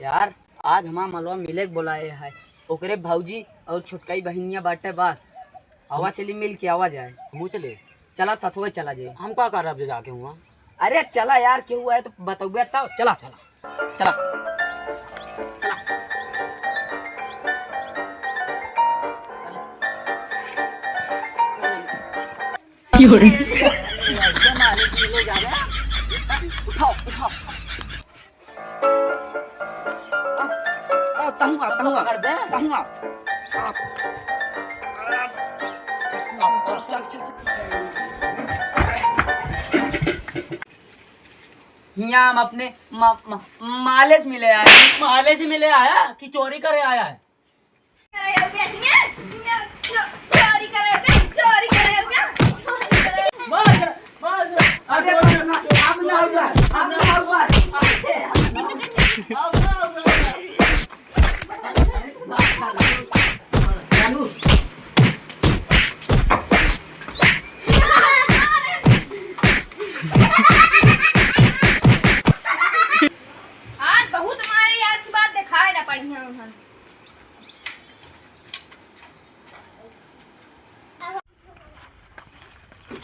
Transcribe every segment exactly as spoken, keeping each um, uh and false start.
यार, आज हमार मलवा मिले के बोलाए है, ओकरे भौजी और छोटकाई बहिनिया बाटे बस। आवा चली मिल के आवा जाए। हमहू चले? चला सथवे चला जाए। हम का करब जे जाके हुआ? अरे चला यार, केहू आए तो बतौबे तब। चला, चला, चला। क्यों रे? उठाओ, उठाओ। आ, आ, तहुआ, तहुआ, पकड़ बे। तहुआ। आ, आ, चल, चल, चल। हियाँ हम अपने मा-, मा-, माले से मिले आए हैं। माले से मिले आया कि चोरी करे आया है? चोरी करे, चोरी करे, चोरी करे। मार, मार, मार। अरे, अब ना, अब ना हुआ, अब ना हुआ। अब ना हुआ। जानू। आज बहुत मारे, आज के बाद देखाए ना पड़ी हम।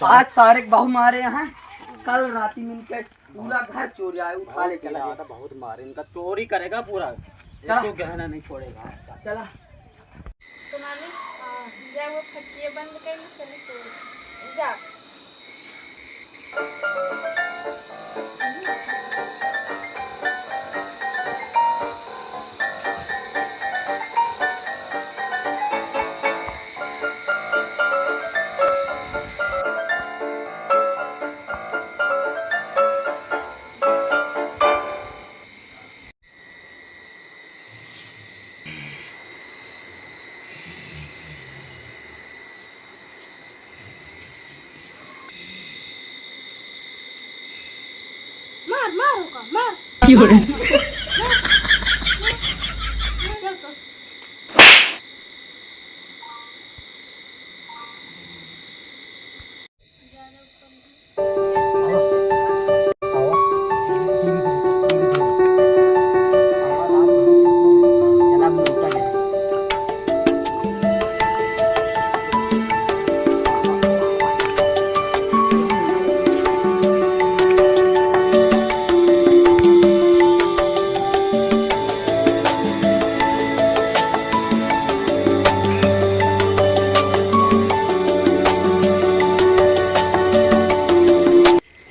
आज सारे के बहु मारे हैं, कल राती में इनके पूरा घर चोरी आए, उठा ले चला गया। बहुत मारे इनका, चोरी करेगा पूरा, चला। एक गहना नहीं छोड़ेगा। चला। सोनाली, हाँ, जा वो खटिया बंद कर ले, चली चोरी। जा। मार, मार ओका, मार। क्यों रे? मार, मार, मार, मार, मार, मार।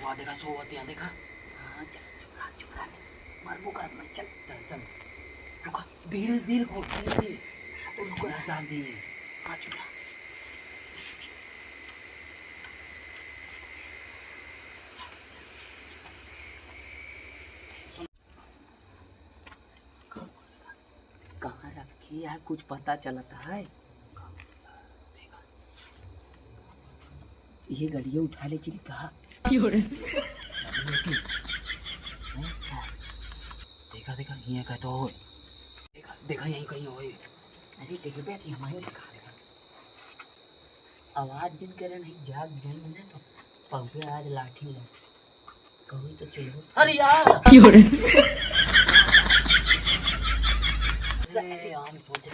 वहाँ देखा, सो होती है, देखा। हाँ, चल, चुप रहा, चुप रहा। मरबो करत नहीं, चल, चल, चल। रुका, धीरे, धीरे खोल, धीरे, धीरे। तो रुको, राजा जी। हाँ, चुप रहा। कहाँ रखी है, कुछ पता चलता है? ये गड़िया उठा ले चली कहा। क्यों रे? अच्छा। देखा, देखा, हियाँ का तो होए। देखा, देखा, यहीं कहीं होए। अरे, देख बे, कि हमारे दिखा देगा। आवाज जिन करे नहीं, जाग जाएंगे ना, तो पहुँचे आज लाठी ले। कहूँ तो चलो। अरे यार! क्यों रे? अरे, हम सोचे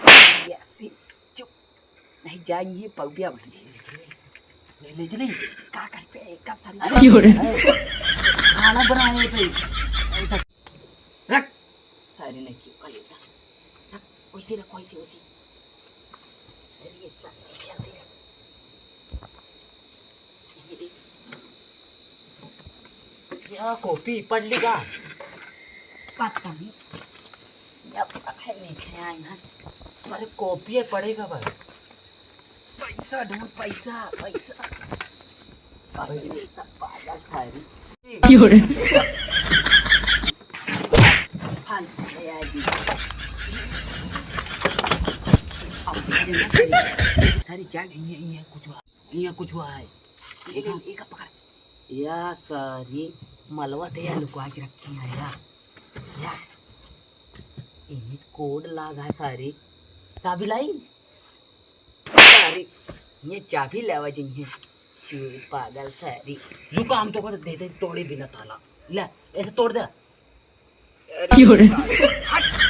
ऐसी चुप। नहीं जाएंगे, पौपिया बन गई। ले, ले चली। का करते हैं, का सारी अरे, क्यों रे? खाना बनाए पे। रख। सारी नहीं क्यों कर लेता। रख, वैसे रख, वैसे, वैसे। अरे, ये सारी जल्दी रख। या कॉपी पढ़ ली का? पता नहीं। या पता है, नहीं है, आई ना। अरे, कॉपी पढ़ेगा भाई। पैसा ढूंढ, पैसा, पैसा। अरे, ये सब पागल था रे। क्यों रे? फालतू है यार ये। सारी जाग, ये, ये कुछ हुआ। यहाँ कुछ हुआ है। एक, एक, एक पकड़। या सारी मलवा ते या लुकवा के रखी है या। या। इन्हें कोड लाग है सारी। चाबी लाई? सारी। ये चाबी लेवा जिन्हें। चूल पागल सारी। रुका, हम तो को दे दे, तोड़े बिना ताला। ले, ऐसे तोड़ दे। अरे क्यों रे? सारे, हट,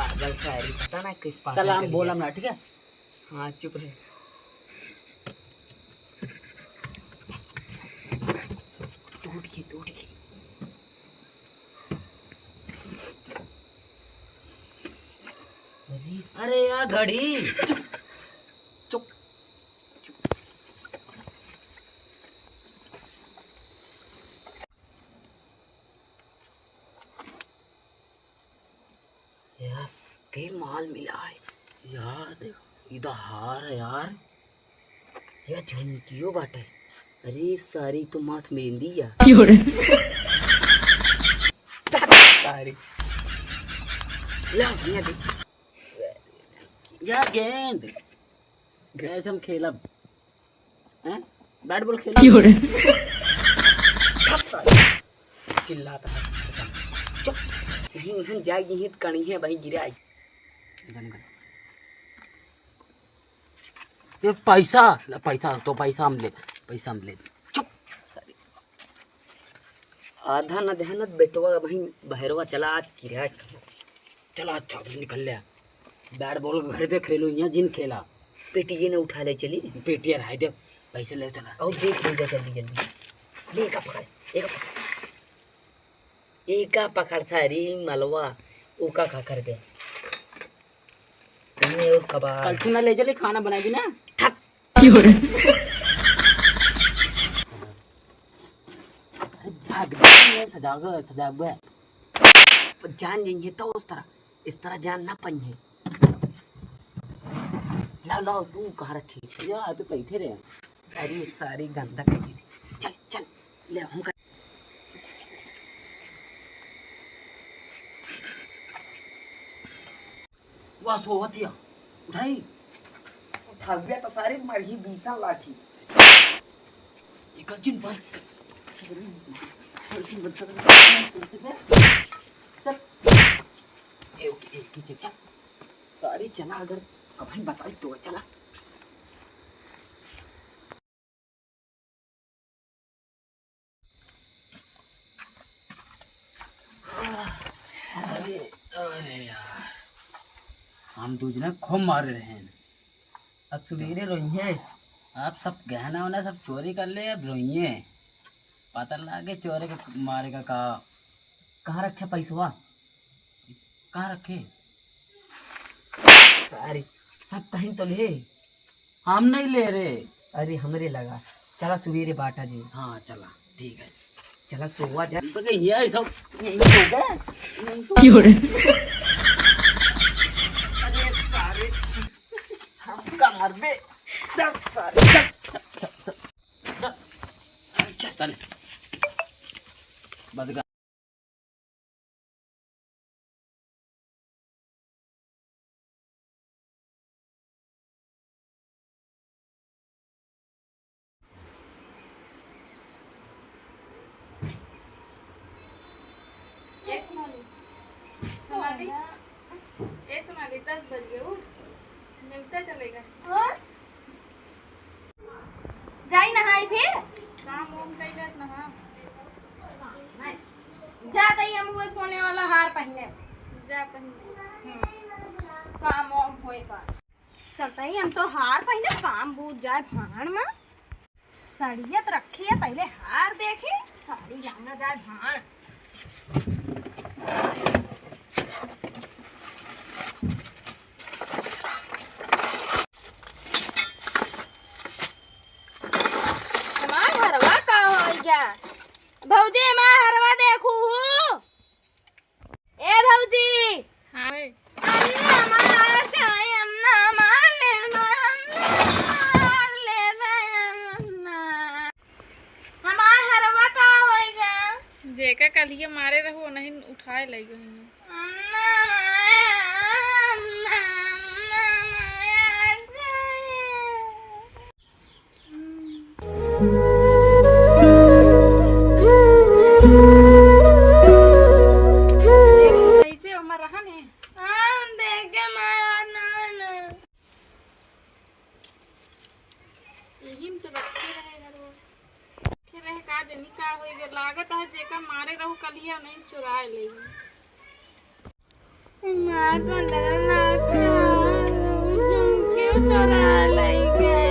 पागल सारी, पता ना किस पागल चल, हम चली बोलम गई। ना, ठीक है? हाँ, चुप रहे। टूट गई, टूट गई। अरे, अरे यार, घड़ी। चुप, चुप, चुप। यस, कई माल मिला है। यार, देखो, ई तो हार है यार। या झुमकियो बाटे। अरे, सारी तो माथ मेहंदी या। क्यों रे? सारी। ला, भैया दे। या गेंद। गैस हम खेलब। हैं? बैट बॉल खेलब। क्यों रे? चिल्लाता है। चुप। नहीं, नहीं, जाएगी ही तो कणी है, वहीं गिराएगी। निकल, निकल। ये पैसा, पैसा तो पैसा हम ले, पैसा हम ले। चुप। सारी। आधा न ध्यान न बेटवा, वहीं बहरवा चला आज किराया। चला, अच्छा, अभी निकल ले। बैट बॉल घर पे खेलो, यहाँ जिन खेला। पेटिये ने उठा ले चली। पेटिया रहा दे, पैसे ले चला। और देख ले जा जल्दी जल्दी। ले एका पकड़, एका पकड़। एका पकड़ सारी मलवा, ओका का कर दे। इन्हें और कबाड़। कल से ना ले चले, खाना बनाएगी ना। थक। क्यों रे? अरे भाग, भाग, ये सजाग, सजाग बे। जान जाइए तो उस तरह, इस तरह जान ना पाइए। लाओ, लाओ, तू कहाँ रखी? या, तू बैठे रहे। अरे, सारी गंदा कर दी थी। चल, चल, ले, हम कर। वाह, सोवत या। उठाई। उठाउबे तो सारे मरही बीसा लाठी। एक चिन पर। चल। ए, ए, ए, चल, चल। सारी चला अगर अभी बताई तो चला। अरे, अरे यार, हम दूजने खूब मारे रहे हैं। अब सुबेरे रोइहे। अब सब गहना वहना सब चोरी कर ले, अब रोइहे। पता लागे चोरे के मारे का, का। कहाँ रखे पैसवा? कहाँ रखे? सारी, सब कहीं तो ले। हम नहीं ले रहे। अरे, हमरे लगा। चला, सुबेरे बाटा जी। हाँ, चला, ठीक है। चला, सोवा जा। तो ये सब यहीं सो गए। क्यों रे? अरे, सारे, हमका मरबे। चल, सारे, चल, चल, चल, चल। चल, चल। बस गा- ए सोनाली, सोनाली, ए सोनाली, दस बज गए, उठ, नेवता चलेगा। हाँ? जाई नहाई फिर? काम वाम कई जात नहा। जा तई हम वो सोने वाला हार पहने। जा पहने। हम्म। काम वाम होए बा। चलता ही हम तो हार पहने, काम बूझ जाए भाड़ में। साड़िया तो रखी है, पहले हार देखे, साड़ी लहंगा जाए भाड़। हमार हरवा का होइगा? भौजी, हमार हरवा देखू हूँ। ए भौजी। हाँ। अन्ना हमार चाहे, अन्ना हमार ले, अन्ना हमार ले, अन्ना। हमार हरवा का होइगा? जेका कलिया मारे रहो, नहीं उठाए ले गई। अन्ना हमार, अन्ना, अन्ना हमार चाहे। देखो, सही से ओमा रहा ने। हाँ, देख के मारा ना, ना। यही में तो रखे रहे हर वो। रखे रहे का जनी का होई गे। लागत है जेका मारे रहू कलिया नहीं चुराए ले। माँ पंद्रह लाख, क्यों चोरा लई गए?